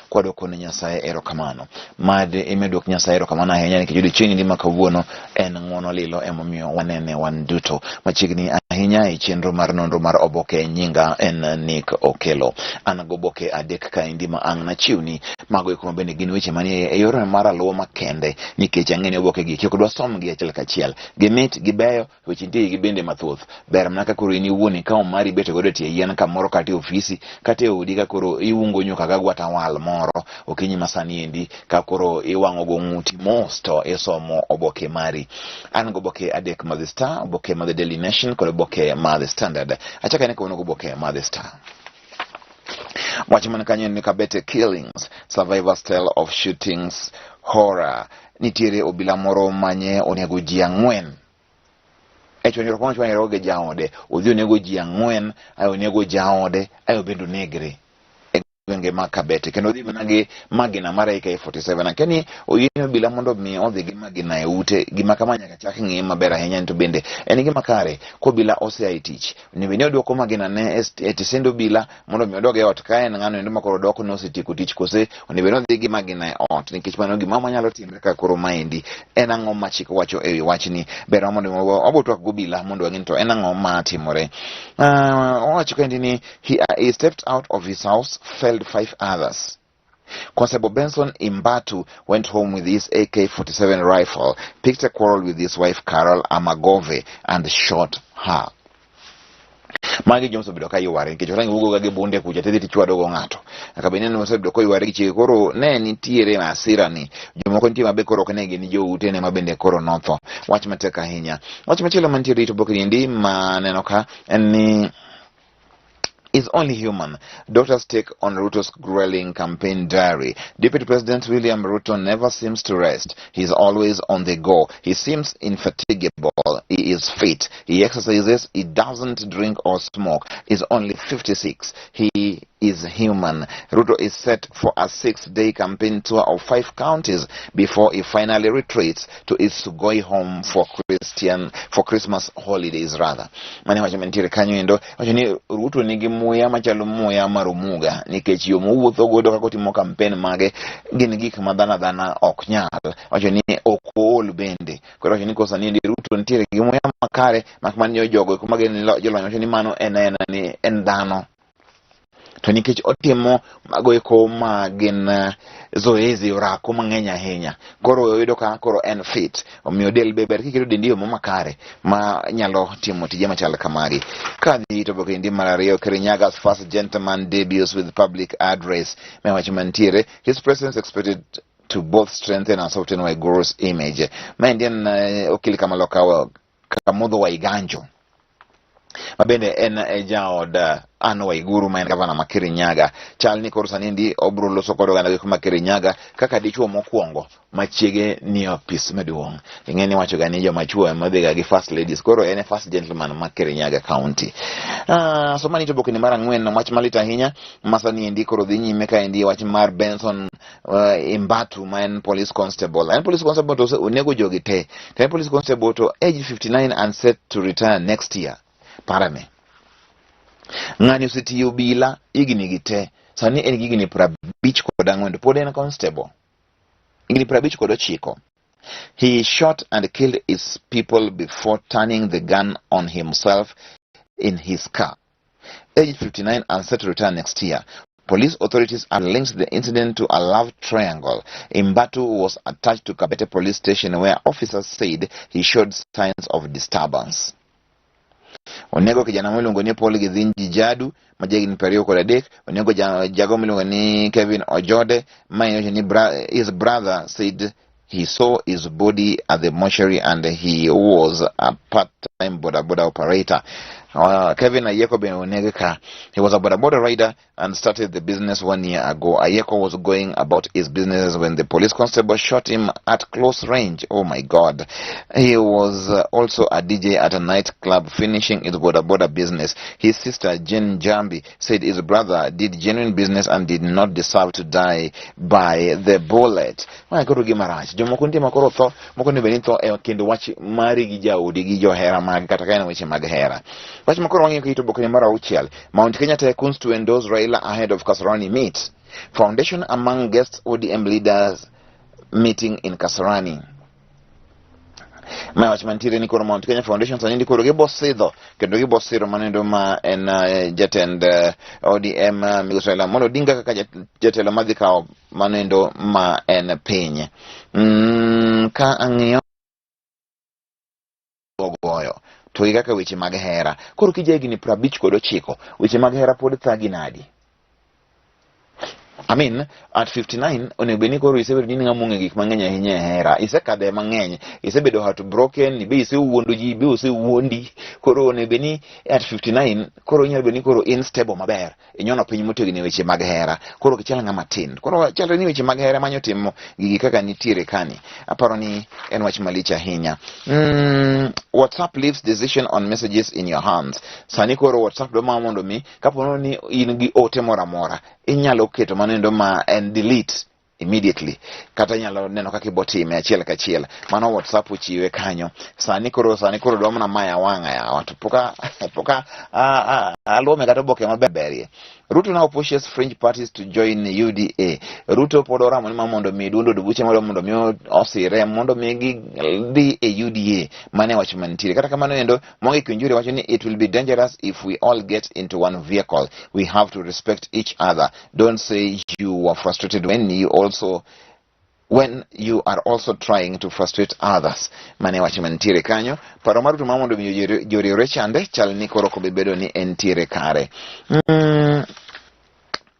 Kwadwoko ne Nyasaye erokamano. Mad imi dwok Nyasaye erokamano ahinya nikech odiechieng'ni ma kawuono en ng'wono lilo emomiyo wanene wan duto. Machiegni ahinya e chenro mar nonro mar oboke nyinga en Nick Okelo. An goboke adek kaendi ma ang' nachiwni. Mago eko ma bende gin weche manie e yor mar aluwa makende nikech ang'e ni oboke gi ok dwa somgi achiel kachiel. Gimit, gibeyo, weche nitie gi bende mathoth. Ber mana ka koro in iwuon ikawo mari ibet godo e tie yien kamoro kata e ofisi kata e odi ka koro iungo nyuka ga gwata wal moro okinyi ma sani endi ka koro iwang'o go ng'uti mos to isomo oboke mari. An goboke adek ma The Star, oboke ma The Daily Nation kod oboke ma The Standard. Achako ane kawuono goboke ma The Star. Wach man kanyo en ni Kabete killings, survivors tell of shootings horror. Nitiere obila moro manye onego ji ang'wen e chwanyruok mane ochwanyore gi jaode. Odhi onego ji ang'wen, ae onego jaode, ae obende onegre e gwenge ma Kabete. Kendo odhi mana gi magina mar AK47. Akia ni oyiene obila mondo mi odhi gi magina e ute. Gima kama nyaka chak ng'iye maber ahinya ni to bende en gima kare kobila osea e tich. Onego bed ni odwoko magina ne e tisend obila mondo mi odog e ot ka en ng'ano endo ma koro dok nosetieko tich kose onego bed ni odhi gi magina e ot nikech mano gima manyalo timre ka koro maendi en ang'o ma chik wacho e wi wachni. Ber mondo wabo twak gobila mondo wang'e ni to en ang'o ma timore. Owacho kaendi ni he stepped out of his house, felled five others. Constable Benson Imbatu went home with his AK-47 rifle, picked a quarrel with his wife Carol Amagove and shot her. Magi joma osebedo ka yware nikech orangi wuogo ga gi bunde kucha tidhi tichwado go ng'ato. Nyaka bed ni osebedo koyware gi chiege koro ne nitiere hasira ni jomoko nitie mabe koro ok ne gin joute ne ma bende koro notho. Wach matek ahinya. Wach machielo mantiere e oboke niendi ma neno ka en ni is only human. Doctors take on Ruto's grueling campaign diary. Deputy President William Ruto never seems to rest. He's always on the go. He seems infatigable. He is fit. He exercises. He doesn't drink or smoke. He's only 56. He is human. Ruto is set for a 6-day campaign tour of 5 counties before he finally retreats to his Sugoi home for Christmas holidays rather. Mane wacho mantiere kanyo endo wacho ni Ruto nigi muya machalo muya mar omuga nikech yo mowuotho godo kaka otimo kampen mage gin gik ma dhano adhana ok nyal. Wacho ni ok ool bende. Koro wacho ni kosa ni Ruto nitiere gi muya makare mak mana ni jogo eko ma gin jolony wacho ni mano en aena ni en dhano. To nikech otimo mago eko ma gin zoezi orako mang'eny ahinya, koro oyudo ka koro en fit. Omiyo del be ber kiketo dendi e yo makare ma nyalo timo tije machal kamagi. Kadhi to oboke endi mar ariyo, Kirinyaga's first gentleman debuts with public address. Ma wach mantiere, his presence expected to both strengthen and soften Waiguru's image. Ma endi en okil kamaloka Kamotho Waiganjo ma bende en jaod Anne Waiguru ma en gavana ma Kirinyaga. Chal ni koro sani endi obro loso kod oganda gi ma Kirinyaga kaka dichuo mokwongo ma chiege ni e apis maduong'. Ing'e ni iwacho ga ni joma chuo ema dhiga gi first ladies, koro en e first gentleman ma Kirinyaga County. Soma ni to oboke ni mar ang'wen wach malit ahinya ma sani endi koro dhi nyime ka endi wach mar Benson Imbatu ma en police constable. En police constable to onego jogi te. To en police constable to age 59 and set to retire next year. Parane. Ng'ani osetiyo obila higni gi te. Sani en gi higni 54 to pod en constable. Higni 59. He shot and killed his people before turning the gun on himself in his car. Age 59 and set to retire next year. Police authorities have linked the incident to a love triangle. Imbatu was attached to Kabete police station where officers said he showed signs of disturbance. Onego kijana miluongo ni Paul Githinji Jadu ma jahigni 23, onego jago miluongo ni Kevin Ojode ma ni his brother said he saw his body at the mortuary and he was a part-time boda boda operator. Kevin Ayeko bende oneg ka. He was a boda boda rider and started the business 1 year ago. Ayeko was going about his business when the police constable shot him at close range. Oh my God. He was also a DJ at a nightclub finishing his boda boda business. His sister Jane Jambi said his brother did genuine business and did not deserve to die by the bullet. Ma koro gima rach. Jomoko nitie ma koro tho, moko onego bed ni tho e kind wach mari gi jaodi gi johera mag kata ka en weche mag hera. Wach makoro wang'iyo ka oboke mar auchiel. Mount Kenya tycoons to endorse Raila ahead of Kasarani meet. Foundation among guests ODM leaders meeting in Kasarani. Ma wach mantiere ni koro Mount Kenya Foundation sani koro gibo sidho kendo gibo siro manendo ma en jatend ODM migosi Raila Amolo Odinga kaka jatelo madhi kawo manendo ma en piny. Ka ang'iyo goyo to gi kaka weche mag hera koro kija higni 59 weche mag hera pod thagi nadi. I mean, at 59 onego bed ni koro isebedo ni ng'ama ong'e gik mang'eny ahinya e hera, isekadhe mang'eny, isebedo heartbroken, be isewuondo ji, be osewuondi. Koro onego bed ni at 59 koro inyalo bedo ni koro in stable maber, inyono piny motegno e weche mag hera. Koro ok ichal ng'ama tin. Koro chalre ni weche mag hera manyo timo gigi kaka nitiere kani. Aparo ni en wach malich ahinya. WhatsApp leaves decision on messages in your hands. Sani koro WhatsApp dwa mana mondo mi kapo ni in gi ote moro amora, inyalo keto mano ma en delete immediately, kata inyalo neno kaka ibo time achiel kachiel. Mano WhatsApp ochiwe kanyo sani koro dwa mana maya wang'a yawa to poka aluome kata oboke maber berie. Ruto now pushes fringe parties to join UDA. Ruto pod oramo ni ma mondo mi duond od buche mondo mi osire mondo mi gidhi e UDA. Mane wach mantiere. Kata kamano endo Mwangi Kiunjuri wacho ni it will be dangerous if we all get into one vehicle. We have to respect each other. Don't say you were frustrated when you are also trying to frustrate others. Mane wach mantiere kanyo. Paro mar Ruto mar mondo mi joriwre chande chal ni koro ok obi bedo ni entiere kare.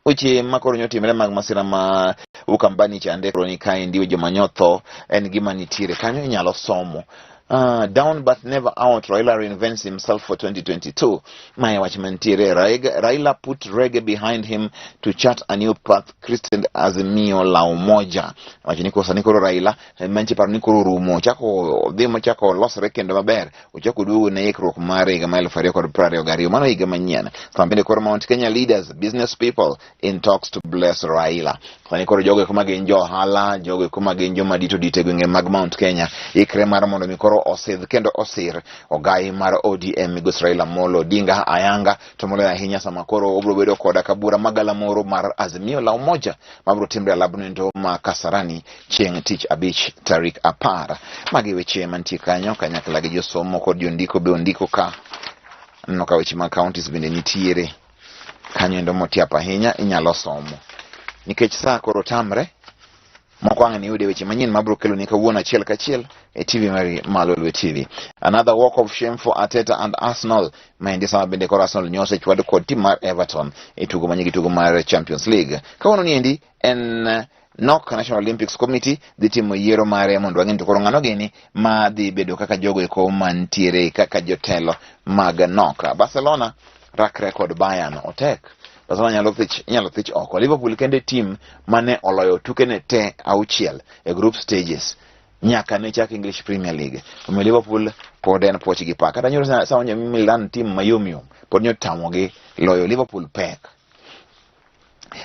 Weche makoro nyotimre mag masira ma Ukambani chande koro ni kaendi joma nyotho en gima nitiere kanyo inyalo somo. Down but never out, Raila reinvents himself for 2022. Mae wach mantiere. Raila put reggae behind him to chart a new path christened Azimio la Umoja. Wacho ni kosa ni koro Raila manche paro ni koro rumo ochako dhi mochako losre kendo maber, ochako duogo ne ikruok mar higa mar 2022, mano higa manyien. Sama bende koro Mount Kenya leaders, business people in talks to bless Raila. Sani koro jogo eko ma gin jo ohala, jogo eko ma gin joma dito dito e gwenge mag Mount Kenya ikre mar mondo mi koro osidh kendo osir ogai mar ODM migosi Raila Amolo Odinga ayanga, to moloyo ahinya sama koro obiro bedo koda ka bura magalamoro mar Azimio la Umoja mabiro timre alabno endo ma Kasarani chieng' tich abich tarik 10. Magi weche mantie kanyo kanyakla gi josomo kod jondiko be ondiko ka. Aneno ka weche mag counties bende nitiere kanyo endo motiap ahinya inyalo somo. Nikech saa koro tamre, moko ang' niyude weche manyien mabiro keloni kawuono achiel kachiel e TV mari Malolwe TV. Another walk of shame for Arteta and Arsenal. Maendi sama bende koro Arsenal nyose chwad kod tim mar Everton e tugo manyigi tugo mar Champions League. Kawuono niendi en NOC, National Olympics Committee, dhi timo yiero mare mondo wang'e ni to koro ng'ano gini ma dhi bedo kaka jogo eko mantiere kaka jotelo mag NOC. Barcelona rakre kod Bayern otek. Barcelona inyalo thich oko. Liverpool kende team mane oloyo tukene te auchiel e group stages nyaka ne chak English Premier League. Omiyo Liverpool pod en puoch gi pak. Kata nyoro sa Milan team mayom yom pod nyotamogi loyo Liverpool pek.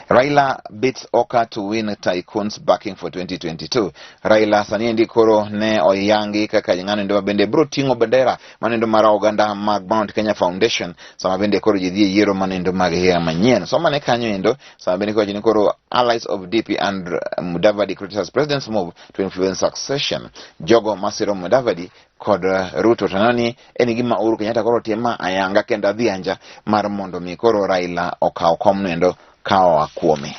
Raila beats Oka to win tycoons backing for 2022. Raila sani endi koro ne oyangi kaka ng'ano endo ma bende biro ting'o bendera manendo mar oganda mag Mount Kenya Foundation sama bende koro ji dhi e yiero manendo mag higa manyien. Soma ne kanyo endo sama bende koro ni koro allies of DP and Mudavadi criticize president's move to influence succession. Jogo masiro Mudavadi kod Ruto to neno ni en gima Uhuru Kenyatta koro timo ayanga kendo adhianja mar mondo mi koro Raila okaw komno endo ka oa kuome.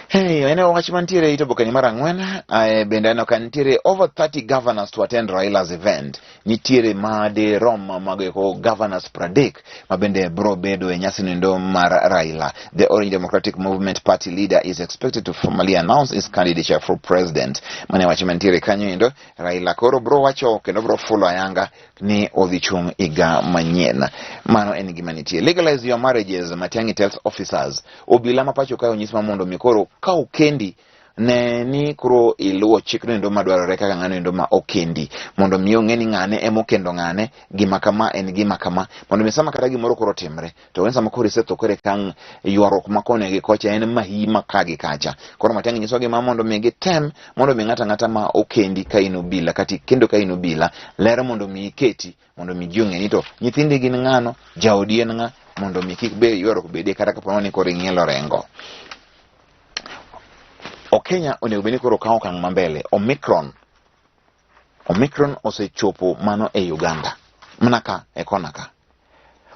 Hey, en wach mantiere e oboke ni mar 4. Bende aneno ka nitiere over 30 governors to attend Raila's event. Nitiere ma rom mago eko governors 30 ma bende bro bedo e nyasi noendo mar Raila. The Orange Democratic Movement party leader is expected to formally announce his candidature for president. Mane wach mantiere kanyo endo. Raila koro bro wacho kendo bro fulo ayanga ni odhi chung' higa manyien. Mano en gima nitie. Legalize your marriages, Matiang'i tells officers. Obila ma pacho kae onyis ma mondo mi koro ka okendi Ne ni koro iluwo chikno endo madwarore kaka ng'ano endo ma okendi mondo mi ong'e ni ng'ane ema okendo ng'ane, gima kama en gima kama, mondo mi sama kata gimoro koro otimre to en sama koro isetho koro eka ang' ywaruok ma koni gi kocha en mahi ma ka gi kacha. Koro Matiang'i nyiso gi ma mondo mi gitem mondo mi ng'ato ang'ata ma okendi ka in obila kata ikendo ka in obila ler mondo mi iketi mondo mi ji ong'e ni to nyithindi gin ng'ano, jaodi en ng'a, mondo mi kik be ywaruok bedie kata kapo ni koro ing'ielo rengo. Okenya onego bed ni koro kawo okang' ma mbele. Omicron Omicron osechopo mano e Uganda mana ka e kona ka.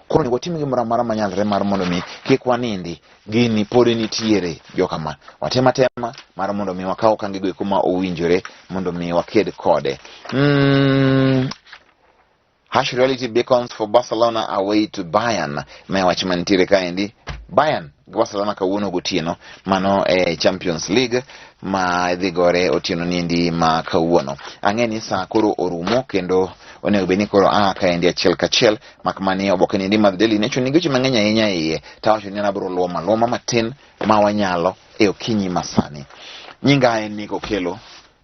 Koro onego watim gimoro amora manyalre mar mondo mi kik wanindi. Gini pod nitiere jokama. Watem atema mar mondo mi wakaw okangego eko ma owinjore mondo mi waked kode. Harsh reality beckons for Barcelona away to Bayern. Ma wach mantiere kaendi. Bayern gi Barcelona kawuono gotieno mano e Champions League ma idhi gore otieno niendi ma kawuono. Ang'e ni saa koro orumo kendo onego bed ni koro a kaendi achiel kachiel mak mani oboke niendi mar Daily Nation nigi weche mang'eny ahinya e iye tawacho ni an abiro luomo aluoma matin ma wanyalo e okinyi masani. Nyinga en Nick Okello.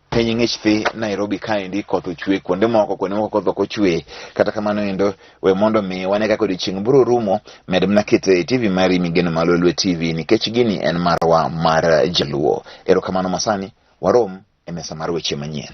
Piny ng'ich thi Nairobi kaendi koth ochwe kuonde moko, kuonde moko koth ok ochwe. Kata kamano endo we mondo mi wane kaka odiochieng' biro rumo, med mana keto e TV mari migeno mar Lolwe TV nikech gini en marwa mar Jaluo. Erokamano masani, warom e mesa mar weche manyien.